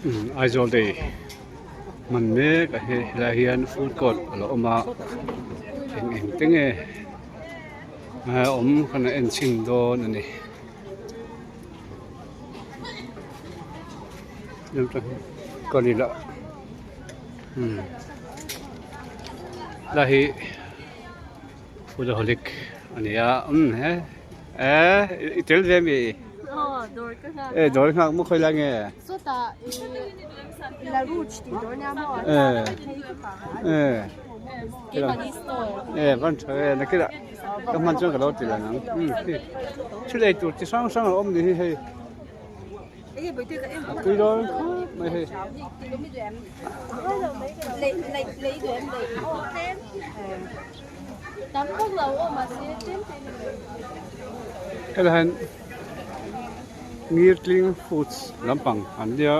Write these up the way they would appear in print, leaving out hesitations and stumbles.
Aizawl day hman mek a hi helai hian food court a lo awm a eng eng te nge awm kan en chhin dawn a ni. Helai hi foodaholic a ni a umm he eh i tel ve ami eh dawr nghak maw khawi lai nge eh eh eh van tha ve nakinah ka hman chuan ka lo ti lang ang umm khi thil ei tur chi hrang hrang a awm ni hi hei a tui dawn khawp mai hei. Helai hian Ngirtling Foods lampang an nia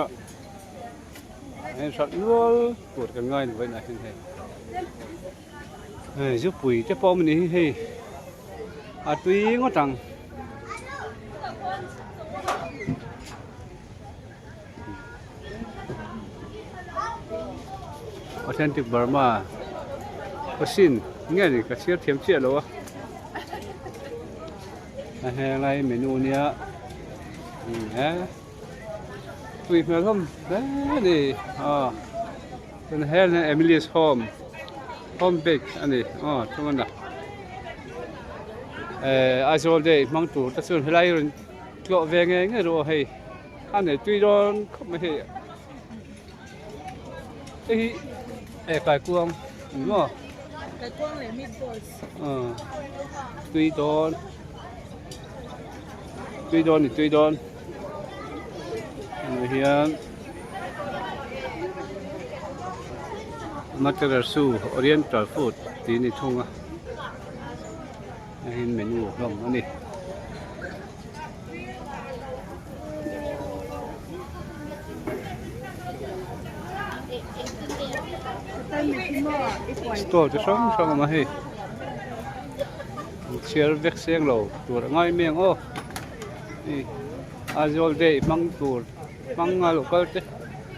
hei hralh nual tur kan ngai ni vawiinah hian hei hei zupui te pawh a awm a ni hi hei a tui ngawt ang. Authentic Burma Cuisine nge ni ka chhiar thiam chiah lo a a helai menu nia he tui hmel hlawm hle a ni aw chuan hel hian Emily's home home bake a ni aw chuan eh Aizawl day hmang tur te chuan helai rawn tlawh ve ngei ngei rawh hei. A nei tui dawn khawp mai hei hei hi eh kaikuang ni maw kaikuang leh meatballs ah tui dawn tui dawn ni tui dawn ah hian Amaterasu oriental food tih a ni thung a hei hi menu hlawm a ni. Store chi hrang hrang a awm a hei chhiar vek seng lo tur a ngai mai ang aw hei Aizawl day hmang tur hmang a lo kal te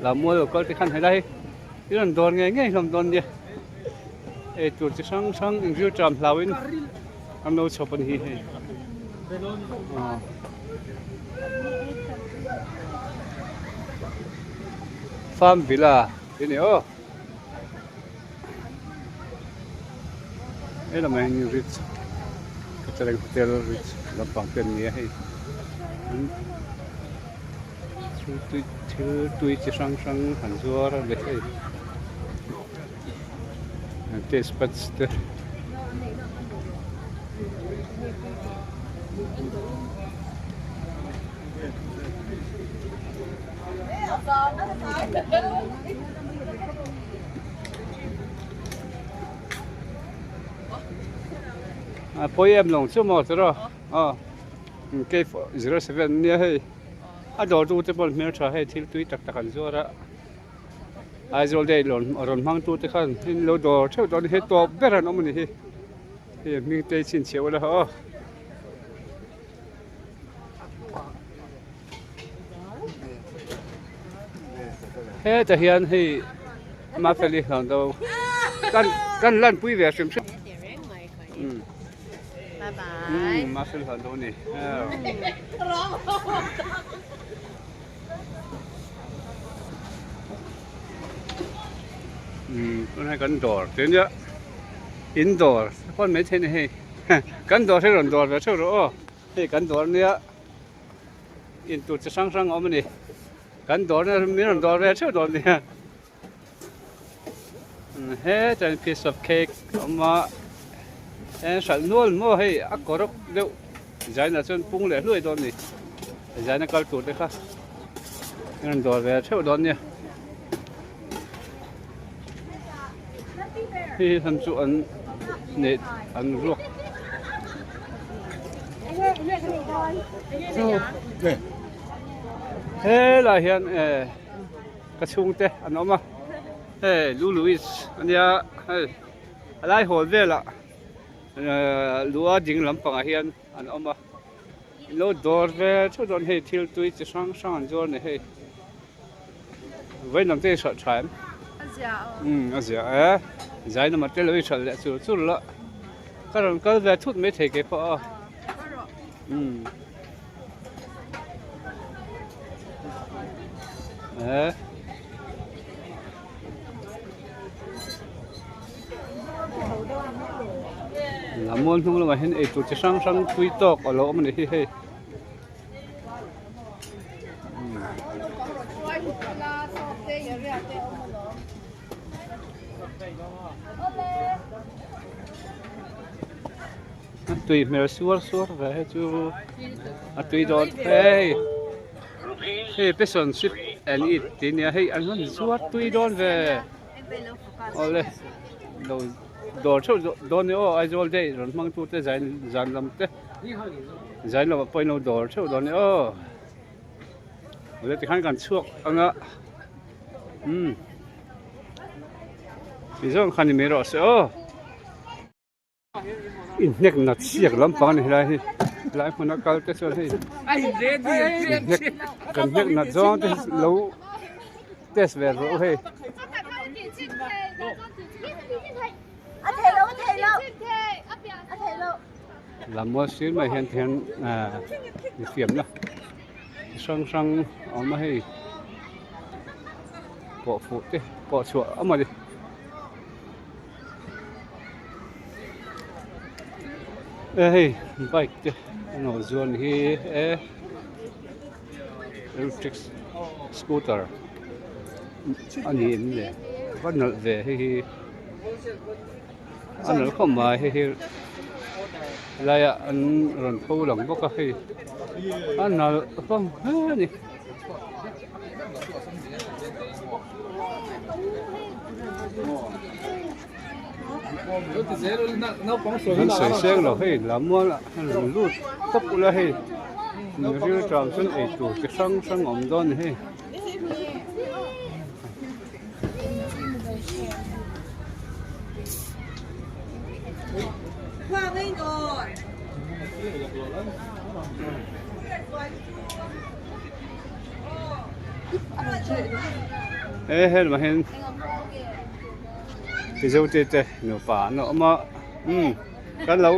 Lammual lo kal te khan helai hi i rawn dawr ngei ngei hlawm dawn nia ei tur chi hrang hrang inzir ṭam hlauhin an lo chhawp a ni hi hei aw farm villa tih a ni aw he lamah hian ritz catering hotel ritz lampang te an ni a hei thil tui thil tui chi hrang hrang an zuar a ni hei taste buds te. A pawi em lo chu maw tiraw aw cave 07 nia hei a dawrtu te pawh hmeltha hei thil tui tak tak an zuar a Aizawl day rawn hmang tu te khan in lo dawr theuh dawn a ni hei tawp ber an awm a ni hi hei hming te chhinchhiah ula aw. Hetah hian hei Mafeli hlauh do kan kan lan pui ve hrim hrim umm Mafeli hlauh do a ni umm tunah hian kan dawr te nia in dawr hawn maithei a ni hei kan dawr hi rawn dawr ve theuh rawh aw hei kan dawr nia intur chi hrang hrang a awm a ni kan dawr na min rawn dawr ve theuh dawn nia hetah hian piece of cake a awm a heng hralh nual maw hei a kawrawk deuh design ah chuan pung leh hluai dawn a ni design a kal tur te kha min rawn dawr ve theuh dawn nia hei hi hlam chu an neih an ruak. Helai hian eh ka chhungte an awm a hei Lu Louis ania hei a lai hawl velah eh lua ding lampangah hian an awm a lo dawr ve theuh dawn hei thil tui chi hrang hrang an zuar a ni hei. Vawiin lam te i hralh tha em? A zia aw. Umm a zia e. Zai lamah te lo i hralh leh chur chur la. Ka rawn kal ve thut mai thei kei pawh a. Ka rawh. Umm. E. Lammual hnung lamah hian eitur chi hrang hrang tui tawk a lo awm a ni hi hei. A tui hmel suar suar ve hei chu a tui dawn hei hei passion sip and eat tih ania hei an rawn zuar tui dawn ve awle lo dawr theuh dawn ni aw Aizawl day rawn hmang tute zan zan lam te zan lamah pawh in lo dawr theuh dawn ni aw awle tikhan kan chhuak anga umm ti zawng khan ni mai rawh se aw. Inhnek nat siak lampang a ni helai hi helai hmuna kal te chuan hei inhnek kan hnek nat zawng te lo test ve rawh u hei. Lammual sir mai hian tihian ahh infiamna chi hrang hrang a awm a hei pawh fuh te pawh chhuah a mawni. E hei bike te an lo zuan hi e electric scooter a ni em le va nalh ve hei hi a nalh khawp mai hei hi helaiah an rawn pho lang bawk a hei a nalh hlawm hle a ni. An sawi seng lo hei lammual ah an rawn lut tawp ula hei ril tang chuan ei tur chi hrang hrang a awm dawn a ni hei. He helmah hian Mizo te te nupa an lo awm a umm kan lo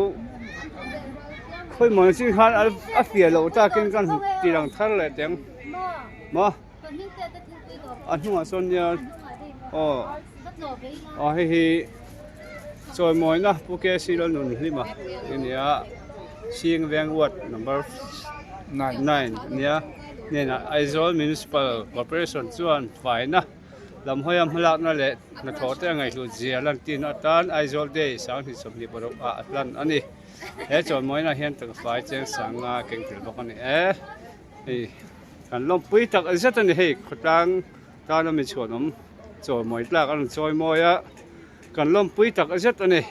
khawi maw chin khan a fiah loh takin kan han ti lang thar leh teh ang maw a hnungah sawn nia aw aw hei hi chawimawina Pu K C Lalnunhlima a ni a. Sing veng ward number 9 nia hnenah Aizawl Municipal Corporation chuan faina lam hawia hmalakna leh hnathawh te a ngaihhlut zia lantirna atan Aizawl Day 2026 ah a hlan a ni. He chawlmawina hian tangfai cheng sanga keng tel bawk a ni e. Hei kan lawmpui tak zet a ni hei khawtlang tana mi chhuanawm chawlmawi tlak a rawn chawi mawi a kan lawmpui tak zet a ni.